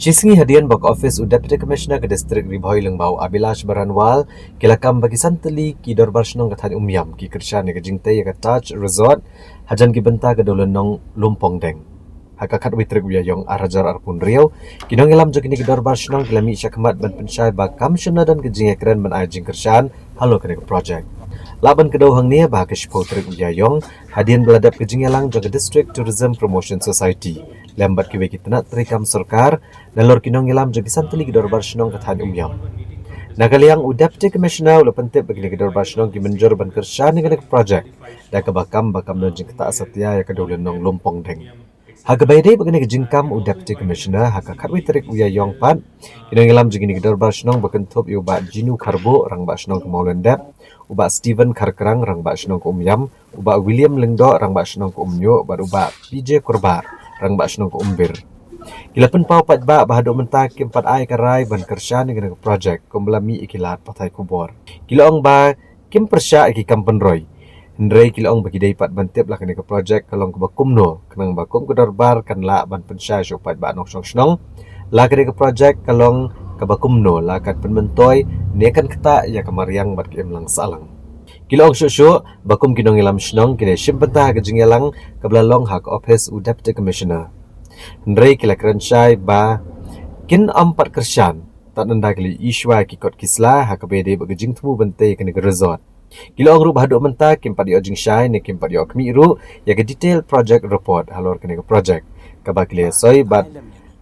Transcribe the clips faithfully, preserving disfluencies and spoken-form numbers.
Shi sngi hadien ba ka ophis u Deputy Commissioner ka District Ri Bhoi Lyngba u Abhilash Baranwal, ki la kam ba ki san tylli ki dorbar shnong ka thaiñ Umiam ki kyrshan ïa ka jingtei ïa ka Taj Resort hajan ki bynta ka dewlynnong Lumpongdeng. Ha ka khatwei tarik u Ïaïong ar hajar arphew hynriew, ki nongïalam jong kine ki dorbar shnong ki la mih shakhmat ban pynshai ba kam shym la don ka jingïakren ban ai jingkyrshan halor kane ka project. Lah ban kdew hangne ba ha ka shiphew tarik u Ïaïong, hadien ba la dep ka jingïalang jong ka District Tourism Promotion Society lem bad kiwei ki tnat treikam sorkar, nalor ki nongïalam jong ki san tylli ki dorbar shnong ka thaiñ Umiam. Na ka liang u Deputy Commissioner u la pyntip ba kine ki dorbar shnong ki mynjur ban kyrshan ïa kane ka project da kaba kam ba kam don jingktah satia ïa ka dewlynnong Lumpongdeng. Ha kaba ïadei bad kane ka jingkam u Deputy Commissioner, ha ka khatwei tarik u Ïaïong pat, ki nongïalam jong kine ki dorbar shnong ba kynthup ïa u Bah Jinu Kharbuh, Rangbah Shnong ka Mawlyndep, u Bah Stephen Kharkrang, Rangbah Shnong ka Umiam, u Bah William Lyngdoh, Rangbah Shnong ka Umñiuh, bad u Bah P J Kurbah, Rangbah Shnong ka Umbir, ki la pynpaw paidbah ba haduh mynta kim pat ai ka rai ban kyrshan ïa kane ka project kumba la mih ïa ki lad pathai khubor. Ki la ong ba kim pyrshah ïa ki kam pynroi, hynrei ki la ong ba ki dei pat ban tip la kane ka project ka long kaba kumno, khnang ba kum ka dorbar kan lah ban pynshai sha u paidbah nongshong shnong la kane ka project ka long kaba kumno, la kan pynmyntoi ne kan ktah ïa ka mariang bad ka imlang sahlang. Ki la ong shuh shuh ba kum ki nongïalam shnong kin ïashim bynta ha ka jingïalang kaba la long ha ka ophis u Deputy Commissioner, hynrei ki la kren shai ba kin ym pat kyrshan tad ynda ki la ïohi shuwa ki kot ki sla ha kaba ïadei bad ka jingthmu ban tei ïa kane ka resort. Ki la ong ruh ba haduh mynta kim pat ïoh jingshai ne kim pat ïoh khmih ruh ïa ka detail project report halor kane ka project kaba ki la ïasoi, bad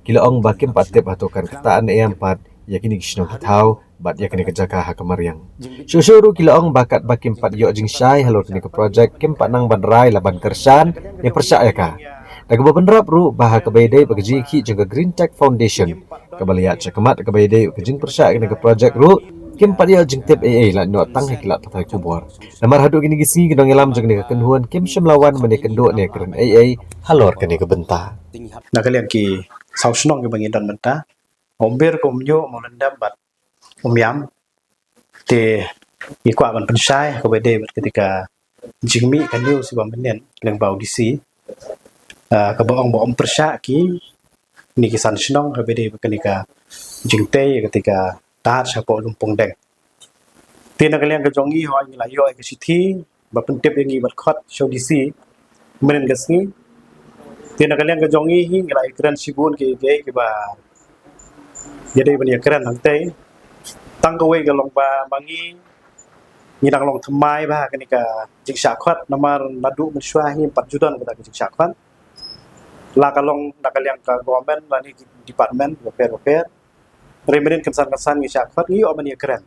ki la ong ba kim pat tip hato kan ktah ne em pat ïa kine ki shnong ki thaw bad ïa kane ka jaka ha ka mariang. Shuh shuh ruh ki la ong ba katba kim pat ïoh jingshai halor kane ka project, kim pat nang ban rai la ban kyrshan ne pyrshah ïa ka. Da kaba bynrap ruh ba ha kaba ïadei bad ka jingïakhih jong ka Green Tech Foundation kaba la ïaid shakhmat ha kaba ïadei bad ka jingpyrshah ïa kane ka project ruh, kim pat ïoh jingtip ei ei lait noh tang ha ki lad pathai khubor. Namar haduh kine ki sngi ki nongïalam jong kane ka kynhun kim shym la wan ban ïakynduh ne ïakren ei ei halor kane ka bynta. Na ka liang ki saw shnong kiba ngi don mynta, Umbir, ka Umñiuh, Mawlyndep bad Umiam. Te ngi kwah ban pynshai kaba ïadei bad kata ka jingmih ka news ba mynnin lyngba u D C, ah, kaba ong ba ym pyrshah kine ki san shnong kaba ïadei bad kane ka jingtei kata ka Taj hapoh Lumpongdeng. Te na ka liang ka jong ngi, hooid, ngi la ïoh ïa ka shithi ba pyntip ïa ngi bad khot sha u D C mynnin ka sngi. Te na ka liang ka jong ngi hi ngi la ïakren shibun ki, ki, kiba ïadei ban ïakren hangtei. Tang kawei ka long ba ma ngi, ngi dang long thymmai bha ha kane ka jingshah khot namar naduh mynshuwa hi ym pat ju don kata ka jingshah khot, la ka long na ka liang ka government lane ki department bapher bapher. Hynrei mynnin kynsan kynsan ngi shah khot ngi ïoh ban ïakren.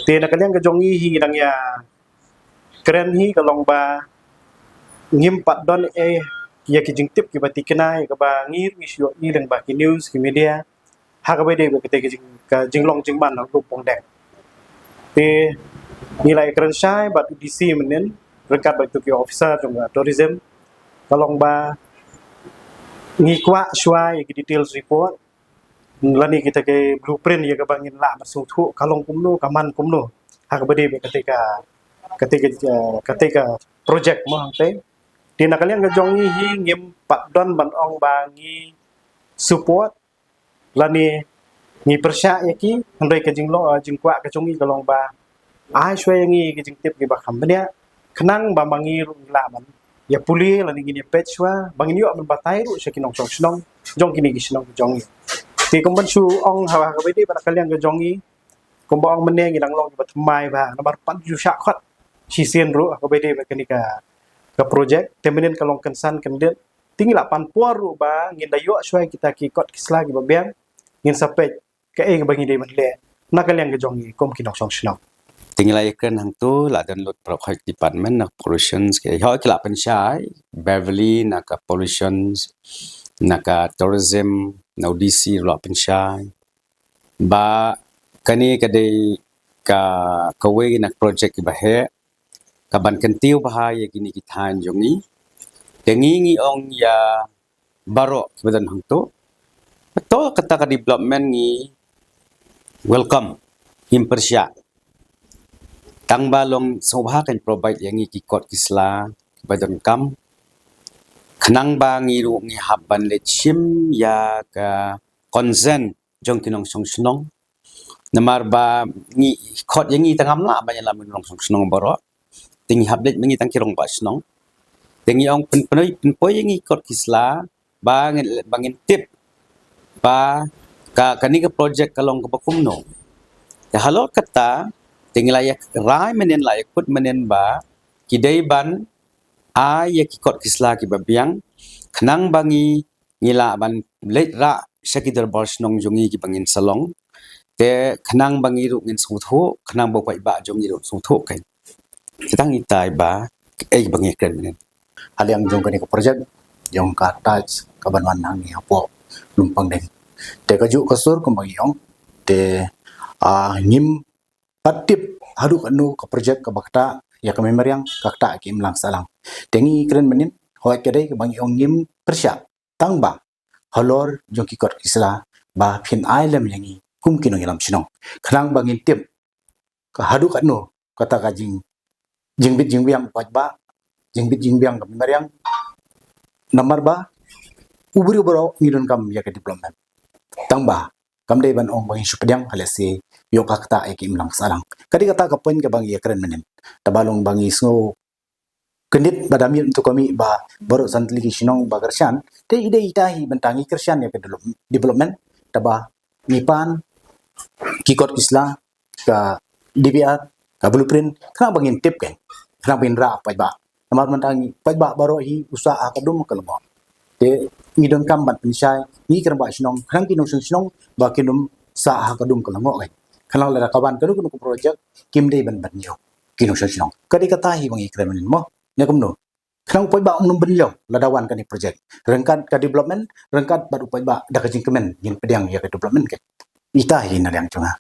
Te na ka liang ka jong ngi hi ngi dang ïakren hi ka long ba ngim pat don ei ïa ki jingtip kiba thikna ïa kaba ngi ruh ngi shu ïohi lyngba ki news ki media ha kaba ïadei bad kata ka jing, ka jinglong jingman ha Lumpongdeng. Te ngi la ïakren shai bad u D C mynnin ryngkat bad kitu ki officer jong ka tourism, ka long ba ngi kwah shuwa ïa ki details report lane kita ki blueprint ïa kaba ngin lah ban sngewthuh ka long kumno, ka man kumno ha kaba ïadei bad kata ka, kata ka, eh, kata ka project mo hangtei. Te na ka liang ka jong ngi hi ngim pat don ban ong ba ngi support lane ngi pyrshah ïa ki, hynrei ka jinglong, eh, jingkwah ka jong ngi ka long ba ai shuwa ïa ngi ki jingtip kiba kham bniah khnang ba ma ngi ruh ngi lah ban ïa pule lane ngin ïa peit shuwa ba ngin ïoh ban batai ruh sha ki nongshong shnong jong kine ki shnong ki jong ngi. Te kumban shu ong ha kaba ïadei bad ka liang ka jong ngi, kumba ong mynne ngi dang long kiba thymmai bha namar pat ju shah khot shisien ruh ha kaba ïadei bad kane ka, ka project. Te mynnin ka long kynsan kyndit, te ngi la pan por ruh ba ngin da ïoh shuwa kita ki kot ki sla kiba biang, ngin sa peit kaei kaba ngi dei ban leh na ka liang ka jong ngi kum ki nongshong shnong. Te ngi la ïakren hangtu, la don lut para hooid department na pollutions, ki hooid ki la pynshai, Beverly na ka pollutions, na ka tourism, na u D C ruh la pynshai ba kane ka dei ka, kawei na ka project kiba heh kaban kyntiew bha ïa kine ki thaiñ jong ngi. Te ngi ngi ong ïa baroh kiba don hangtu, to kata ka development ngi welcome, ngim pyrshah. Tang ba long sngewbha kan provide ïa ngi ki kot ki sla kiba donkam khnang ba ngi ruh ngi hap ban leit shim ïa ka consent jong ki nongshong shnong. Namar ba ngi khot ïa ngi tang ngam lah ban ïalam ïa ki nongshong shnong baroh. Te ngi hap leit ma ngi tang ki rangbah shnong. Te ngi ong pynpoi pynpoi ïa ngi kot ki sla ba ngin ba ngin tip ba ka kane ka project ka long kaba kumno. Te halor kata te ngi la ïa rai mynnin la ïa kut mynnin ba ki dei ban ai ïa ki kot ki sla kiba biang khnang ba ngi ngi lah ban leit rah sha ki dorbar shnong jong ngi kiba ngin sa long. Te khnang ba ngi ruh ngin sngewthuh khnang ba u paidbah jong ngi ruh sngewthuh kein. Te tang itai ba ei ba ngi kren mynnin. Ha liang jong kane ka project jong ka touch kaban wan hangne hapoh Lumpang Deng. Te ka juh ka sur kumba ngi ong te ah, ngim pat tip haduh katno ka project kaba ktah ïa ka Mei Mariang ka ktah ïa ka Imlang Sahlang. Te ngi kren mynnin hooid ka dei kaba ngi ong ngim pyrshah tang ba halor jong ki kot ki sla ba phin ai lem ïa ngi kum ki nongïalam shnong khnang ba ngin tip ka haduh katno kata ka jing jingbit jingbiang u paidbah, jingbit jingbiang ka Mei Mariang. Namar ba u briew baroh ngi donkam ïa ka development. Tang ba kam dei ban ong ba ngin shu pdiang ha lehse ïoh ka ktah ïa ka Imlang Sahlang. Ka dei kata ka point kaba ngi ïa kren mynnin. Te ba long ba ngi sngew kyndit ba da miet mynta ka mih ba baroh san tylli ki shnong ba kyrshan. Te i dei ita hi bynta ngi kyrshan ïa ka develop- development. Te ba ngi pan ki kot ki sla ka D P R ka blueprint khnang ba ngin tip kein khnang ba ngin rah paidbah. Namar mynta ngi paidbah baroh hi u sah ha ka dum ka lyngngoh. Te ngi donkam ban pynshai ngi ki rangbah shnong khnang ki nongshong shnong ba kin ym sah ha ka dum ka lyngngoh kein. Khnang lada ka wan kano kano ka project kim dei ban ban ïoh ki nongshong shnong. Ka dei kata hi ba ngi kren mynnin mo. Ne kumno? Khnang u paidbah um nym ban ïoh lada wan kane project. Ryngkat ka development, ryngkat bad u paidbah da ka jingkmen ngin pdiang ïa ka development kein. Ita hi na liang jong nga.